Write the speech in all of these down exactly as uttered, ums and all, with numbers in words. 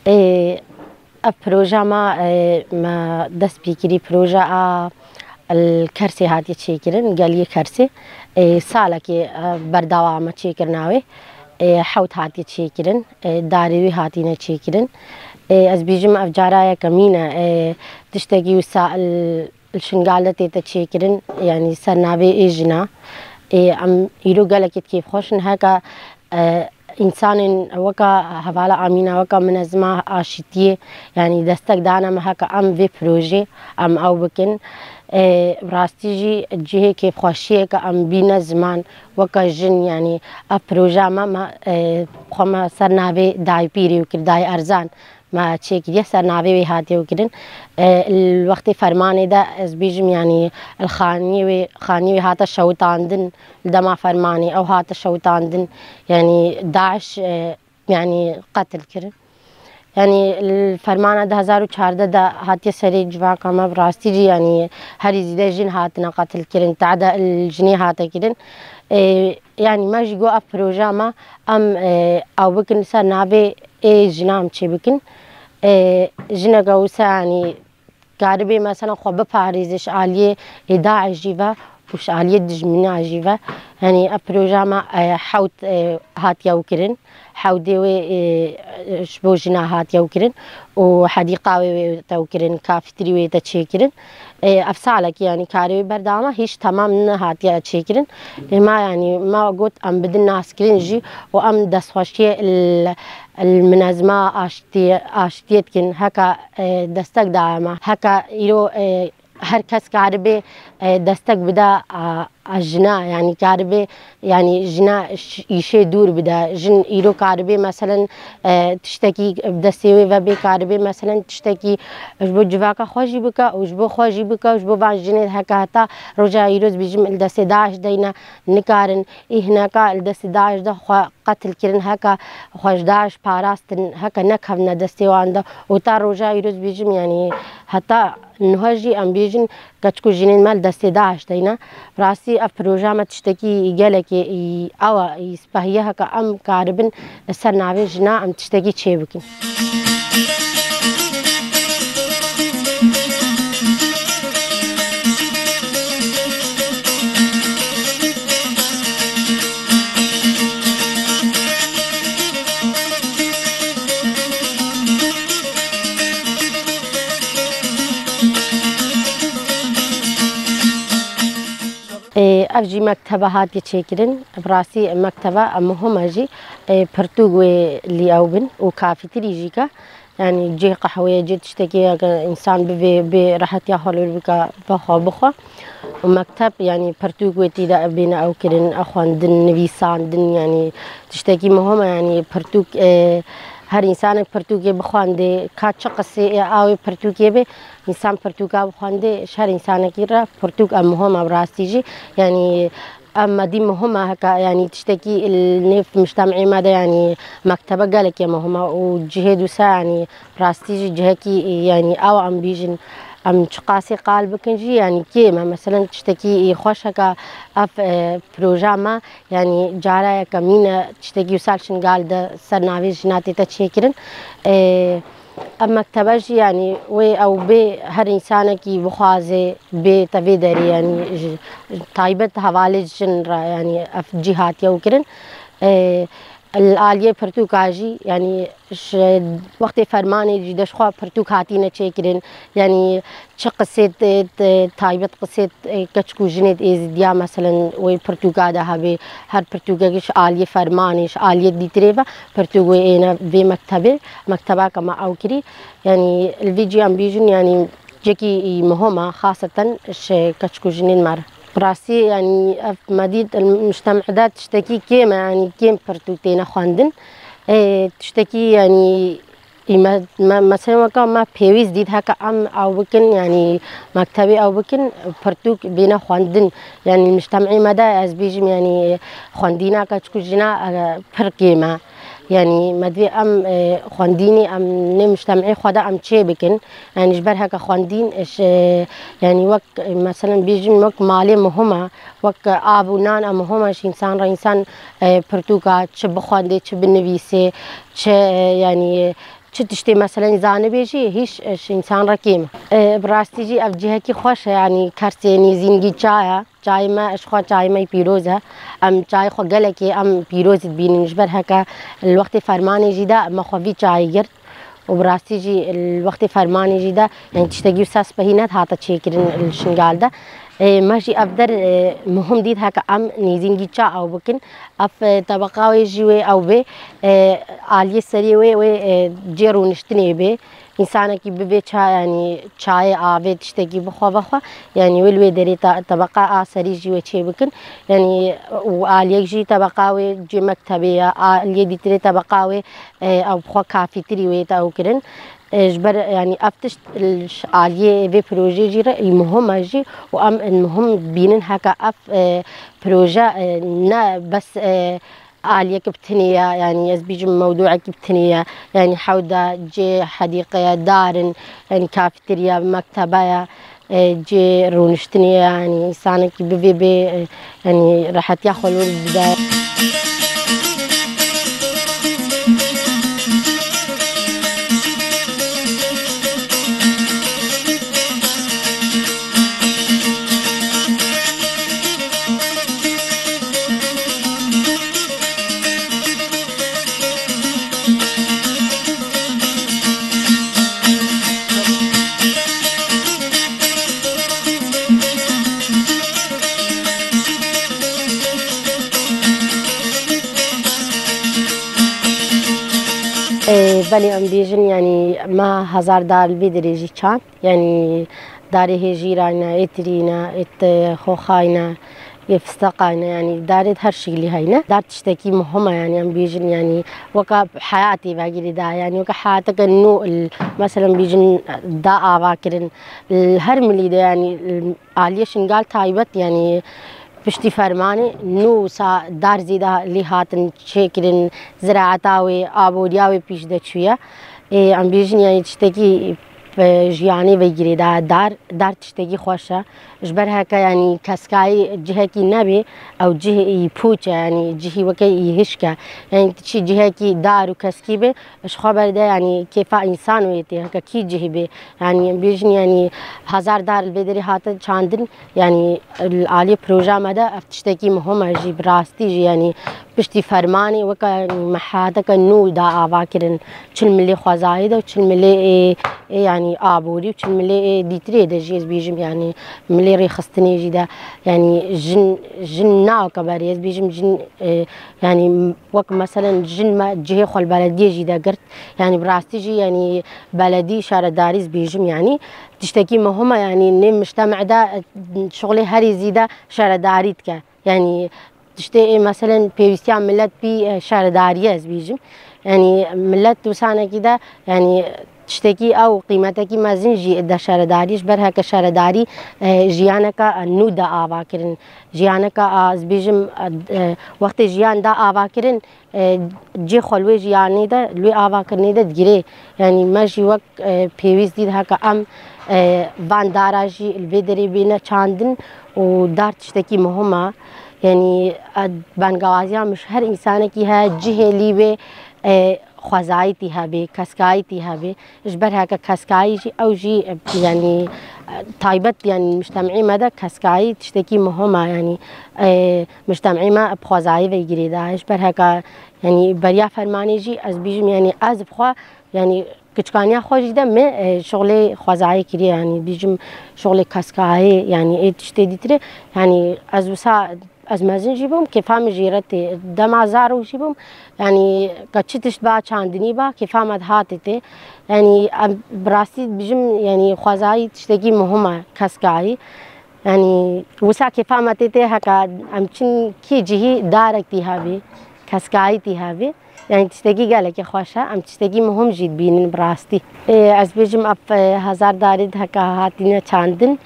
Ê, ev proja me, ê, me dest pê kirî, proja a li Kersê hatiye çêkirin, geliyê Kersê. Ê, salekê, e, berdewam e çêkirina wê. Ê, hewt hatiye çêkirin, ê, darê wê hatine çêkirin. Ê, ez bêjim ev cara yekemîn e, ê, tiştekî wisa li, li Şingal de tête çêkirin, yanî ser navê Ê Jina. Ê, em îro gelekî kêfxweş in, heke, e, însanên weka hevala Amîna, weka minezima aşîtiyê, yanî destek dane me heke em vê projê em ew bikin. Ê, bi rastî jî cihê kêfxweşiyê ke em bîne ziman weke jin, yanî ev proja me, me, ê, xwe me ser navê Dayê Pîrê û kir, Dayê Erzan me çêkiriye, ser navê wê hatiye û kirin. Ê, li wextê fermanê de ez bêjim, yanî li xaniyê wê, xaniyê wê hate şewitandin, li dema fermanê ew hate şewitandin, yanî DAIŞ, ê, yanî qetil kirin. Yanî li fermana du hezar û çardeh de hatiye serê civaka me, bi rastî jî, yanî herî zîde jin hatine qetilkirin, te'de li jinê hate kirin. Ê, yanî me jî got ev proja me em, ê, ew bikin ser navê Ê Jina em çê bikin. Ê, jineke wisa, yanî karibê mesela xwe biparêze ji aliyê ê DAIŞ jî ve û ji aliyê dijmîna jî ve. Yanî ev proja me, e, hewt, e, hatiye ew kirin. Hewdê wê, e, ji bo jina hatiye ew kirin û hedîqa wê wê te ew kirin, kafîtirî wê te çêkirin. E, ev salekî, yanî karê wê berdewam e, hîç temam nehatiye çêkirin. Ê me, yanî me got em bidin naskirin jî û em destxweşiyê li, li minezma aştiyê, aştiyê dikin. Heka, e, destek daye me. Heka îro, e, her kes karibe, e, destek bide a, a jina, yanî karibe, yanî jina ş-, îşê dûr bide. Jin îro karibe, meselen, e, tiştekî bi destê wê ve bê, karibe, meselen, tiştekî ji bo civaka xwe jî bike û ji bo xwe jî bike û ji bo van jinê heke heta roja îro, ez bêjim, li destê DAIŞ deyne, nikarin. Ê hineka li destê DAIŞ de xwe qetil kirin, heke xwe ji DAIŞ parastin, heke nekevne destê wan de. Û ta roja îro, ez bêjim, yanî heta niha jî em bêjin, keçik û jinên me li destê DAIŞ de ne. Rastî ev proja me tiştekî gelekê ew e, spehî ye, heke em karibin li ser navê jina em tiştekî çêbikin. Ê, ev jî mektebe hatiye çêkirin. Bi rastî mektebe muhim e jî. Ê, pirtûk wê li ew bin û kafîtirî jî ke. Yanî cihê qehweyê, cihê tiştekî, heke însan bivê, bê rehetiya xwe li wir bike, vexwe bixwe. Û mekteb, yanî pirtûk wê tî de bêne ew kirin, xwendin, nivîsandin, yanî tiştekî muhim e, yanî pirtûk, e, her însanek pirtûkê bixwendê, ka çi qisê ye, a wê pirtûkê bê, însan pirtûka bixwendê, ji her însanekî re pirtûk e muhim e bi rastî jî. Yanî Em me dî muhim e heke, yanî tiştekî li nêv mujtemê me de, yanî mektebe gelekê muhim e û cihê dûsa, yanî rastî jî cihekî, yanî ew em bîjin, em çiqasî qal bikin jî, yanî kêm e. Meselen tiştekî xweş heke ev, e, proja me, yanî cara yekemîn e tiştekî wisa li Şingal de ser navê jina tête çêkirin. E, Ev mektebe jî, yanî wê ew bê her însanekî bixwaze bê te vê derê, yanî ji, taybet hevalê jin re, yanî ev cî hatiye û kirin. Ê, li aliyê pirtûka jî, yanî ji wextê fermanê jî de ji xwe pirtûk hatîne çêkirin. Yanî çi qisê t-, t-, taybet qisê, e, keçik û jinê Êzidiya, meselen, wê pirtûka de hebê, her pirtûkekî ji aliyê fermanê, ji aliyê dîtirê ve pirtûk wê êne vê mektebê, mekteba ke me ew kirî. Yanî li vê cî em bîjin, yanî cekî muhim e, xaseten ji keçik û jinên me re. Rastî, yanî ev me dît, li mujtemê de tiştekî kêm e, yanî kêm pirtûk têne xwendin. Ê, tiştekî, yanî Ê me, me, mesela weka me pêwîst dît heke em ew bikin, yanî mektebê ew bikin, pirtûk bêne xwendin. Yanî li mujtemê me de ez bêjim, yanî xwendîneke çikû jina, e, pir kêm e. Yanî me divê em, e, xwendînê em nê mujtemê xwe de em çê bikin. Yanî ji ber heke xwendîn, e, ş-, e, yanî wek, e, mesela bêjim wek malê muhim e, wek av û nan e muhim e ji însan re. Însan, e, pirtûka çi bixwendê, çi binivîsê, çi, e, yanî, çi tiştê meselen zanibê jî hîç, e, ji însan re kêm e. E, bi rastî jî ev cihekî xweş e, yanî kersê nêzîngî çaya. Çayê me, ji xwe çayê me pîroz e. Em çayê xwe gelekê em pîroz dibînin. Ji ber heke li wextê fermanê jî de me xwe vî çayê girt. Û bi rastî jî li wextê fermanê jî de, yanî tiştekî wisa spehî nedihate çêkirin li Şingal de. E, me jî ev der, e, muhim dît heke em nêzîngî ça ew bikin. Ev, e, tebeqa wê jî wê ew bê, e, aliyê serê wê, wê, e, cê rûniştinê bê. Însanekî bibê ça, yanî çayê, avê, tiştekî bixwe vexwe, yanî wê li wê derê te-, tebeqa a serî jî wê çê bikin. Yanî û aliyek jî tebeqa wê cê mektebê ye, aliyê dîtirê tebeqa wê, e, ew bi xwe kafîtirî wê te ew kirin. E, ji ber, yanî ev tişt li ş-, aliyê vê projeyê jî re muhim e jî û em muhim dibînin heke ev, e, proje, e, ne bes, e, aliyek bi tinê ye, yanî ez bêjim mewdûekî bi tinê ye, yanî hewda cê hedîqe ye, dar in, yanî kafeterya, mektebe ye, e, cê rûniştinê ye, yanî însanekî bivê bê, e, yanî rehetiya xwe li wir bide. Ê, belê em bêjin, yanî me hezar dar li vê derê jî çand. Yanî darê hêjîra ne, ê tirî ne, ê t-, xoxay ne, ê fisteqay ne, yanî darê her şiklî heyne. Dar tiştekî muhim e, yanî em bêjin, yanî weka heyatê vegirê da, yanî weka heyateke nû, l-, mesela bêjin da ava kirin. L-, her milî de, yanî, l-, aliyê Şingal taybet, yanî piştî fermanê nû wisa dar zêde lê hatin çêkirin, ziraeta wê, aboriya wê pîş de çûye. Ê, em bêjin, yanî tiştekî, e, jiyanê vegirê da dar, dar tiştekî xweş e. Ji ber heke, yanî keskayî cihekî nebê, ew cihê î pûç e, yanî cihî weke î hişk e. Yanî tu çî cihekî dar û keskî bê, ji xwe berde, yanî kêfa însan wê tê, heke kî cihî bê. Yanî em bêjin, yanî hezar dar li vê derê hate çandin, yanî li aliyê proja me de ev tiştekî muhim e jî, bi rastî jî, yanî piştî fermanê weke, yanî me heyateke nû da ava kirin. Çil milê xwezayê de û çil milê ê, ê, yanî aborî û çil milê ê dîtirê de jî ez bêjim, yanî milê rêxistinê jî de, yanî jin, jin nake berê, ez bêjim jin, e, yanî wek meselen jin me cihê xwe li belediyê jî de girt. Yanî bi rastî jî, yanî beledî, şaredarî ez bêjim, yanî tiştekî muhim e, yanî nê mujteme de, e, şixulê herî zêde şaredarî dike. Yanî tiştê ê meselen pêwîstiya milet bî, e, şaredariyê ez bêjim. Yanî milet wisa nekî de, yanî tiştekî ew qîmetekî mezin jî de şaredarî, ji ber heke şaredarî, e, jiyaneke, e, nû de ava kirin. Jiyaneke, a, ez bêjim, e, e, wextê jiyan da ava kirin, e, cê xwe li wê jiyanê de, li wê avakirinê de digirê. Yanî me jî wek, e, pêwîst dît heke em, e, van dara jî li vê derê bêne çandin û dar tiştekî muhim e. Yanî, e, bengawaziya min ji her însanekî heye, cihê lî wê, e, xwezayîtî hebe, keskayîtî hebe. Ji ber heke keskayî jî, ew jî, e, yanî, e, taybet, yanî mujtemê me de keskayî tiştekî muhim e, yanî, e, mujtemê me bi xwezayî ve girêdaye. Ji ber heke, yanî beriya fermanê jî ez bêjim, yanî ez bi xwe, yanî kiçkaniya xwe jî de me, e, şixulê xwezayê kiriye, yanî bêjim şixulê keskayê, yanî ê tiştê dîtirê, yanî ez wisa ez mezin jî bûm, kêfa min jê re tê. Dema zarok jî bûm, yanî ka çi tişt ba çandinî ba, kêfa me dihatê tê. Yanî em bi rastî bijim, yanî xwezayî tiştekî muhim e, keskayî. Yanî wisa kêfa me tê tê, heka em çin kî cihî darek tî hebî. keskayîtî hebe. Yanî tiştekî gelekî xweş e. Em tiştekî muhim jî dibînin bi rastî. Ê, ez bêjim ev, e, hezar darê di heka hatine çandin.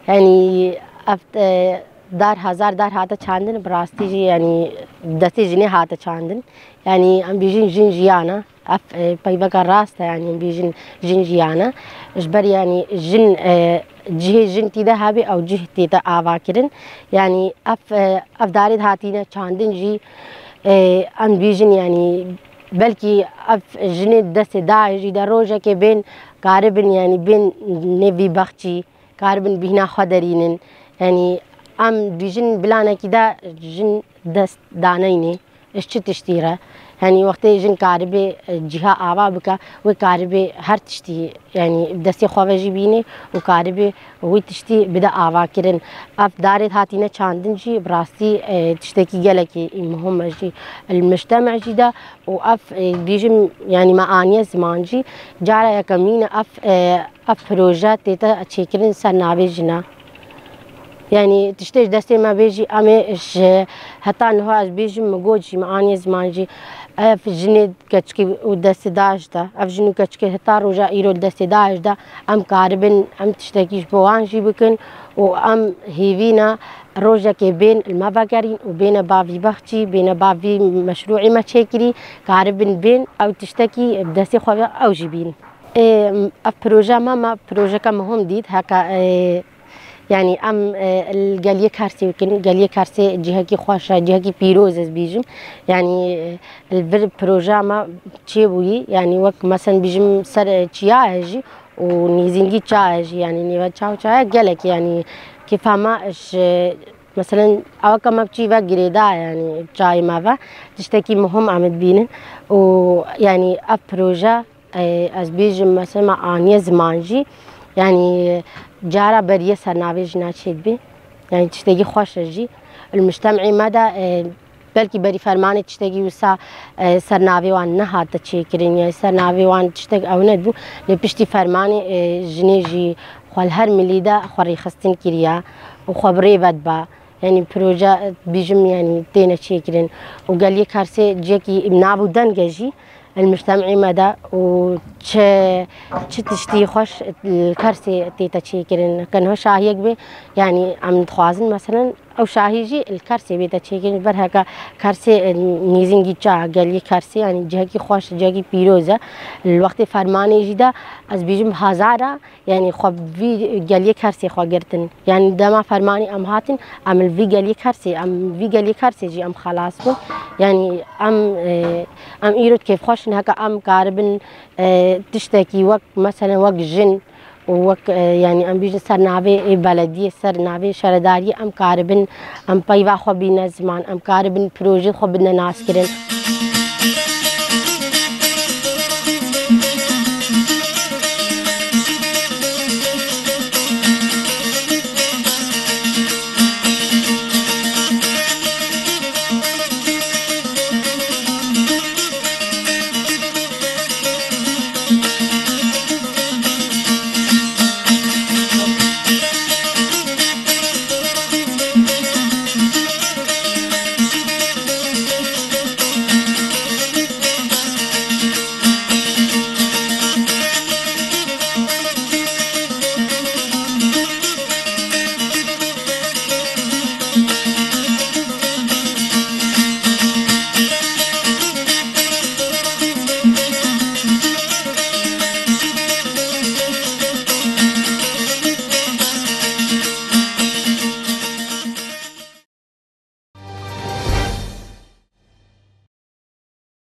Yanî ev, e, dar, hezar dar hate çandin, bi rastî jî, yanî destê jinê hate çandin. Yanî em bêjin jin jiyan e. Ev, e, peyveka rast e, yanî em bêjin jin jiyan e. Ji ber, yanî jin, e, cihê jin tî de hebê, ew cih tête ava kirin. Yanî ev, e, ev darê de hatîne çandin jî, e, em bêjin, yanî belkî ev jinê destê DAIŞ jî de rojekê bên karibin, yanî bên nêvî bexçî, karibin bîhna xwe derînin. Yanî em dibêjin planekî de jin dest daneynê ji çi tiştî re. Yanî wextê jin karibê, e, cîha ava bike, wê karibê her tiştî, yanî destê xwe ve jî bînê û karibê wî tiştî bide avakirin. Ev darê hatîne çandin jî bi rastî, e, tiştekî gelekî muhim e jî li mujteme jî de û ev, e, dibêjim, yanî me aniye ziman jî cara yekemîn e ev, e, ev proje tête çêkirin ser navê jina. Yanî tiştê ji destê me bê jî, em ê ji heta niha ez bêjim, min got jî, min aniye ziman jî, ev jinê keçikê û destê DAIŞ de, ev jin û keçikê heta roja îro li destê DAIŞ de, em karibin, em tiştekî ji bo wan jî bikin û em hêvî ne rojekê bên li me vegerîn û bêne ba vî bexçî, bêne ba vî meşrûî me çêkirî, karibin bên ew tiştekî bi destê xwe ve ew jî bîn. Ê, ev proje me, me projeke muhim dît, heke, ê, yanî em, e, li geliyê Kersê bikin. Geliyê Kersê cihekî xweş e, cihekî pîroz ez bêjim. Yanî, e, li vir projeya me çêbûyî, yanî wek mesen bêjim ser, e, çiya ye jî û nêzîngî ça ye jî, yanî nêve çaw çaye gelek, yanî kêfa me ji, meselen, eweke me biçî ve girêda, yanî çayê me ve tiştekî muhim em dibînin û yanî ev proje Ê, ez bêjim, mesela me aniye ziman jî, yanî cara beriye ser navê jina çêdibî. Yanî tiştekî xweş e jî. Li mujtemê me de, e, belkî berî fermanê tiştekî wisa, e, ser navê wan nehate çêkirin, ya ser navê wan tiştek ew nedibû. Lê piştî fermanê, e, jinê jî xwe li her milî de xwe rêxistin kiriye û xwe bi rê ve dibe. Yanî proje, e, bêjim, yanî têne çêkirin. Û geliyê Kersê cihekî nav û deng e jî. Li mujtemê me de û çi, çi tiştî xweş li Kersê tête çêkirin. Ke niha şahiyek bê, yanî em dixwazin, meselen, ew şahî jî li Kersê bête çêkirin. Ber heke Kersê, e, nêzîngî ça, geliyê Kersê, yanî cihekî xweş, cihekî pîroz e. Li wextê fermanê jî de ez bêjim hezara, yanî xwe vî geliyê Kersê xwe girtin. Yanî dema fermanî em hatin, em li vî geliyê Kersê, em vî geliyê Kersê jî em xelas bûn. Yanî em, e, em îro kêfxweş in, heke em karibin, e, tiştekî wek, meselen, wek jin û wek, e, yanî em bêjin ser navê ê belediyê, ser navê şaredariyê em karibin, em peyva xwe bîne ziman, em karibin projeyê xwe bidine naskirin.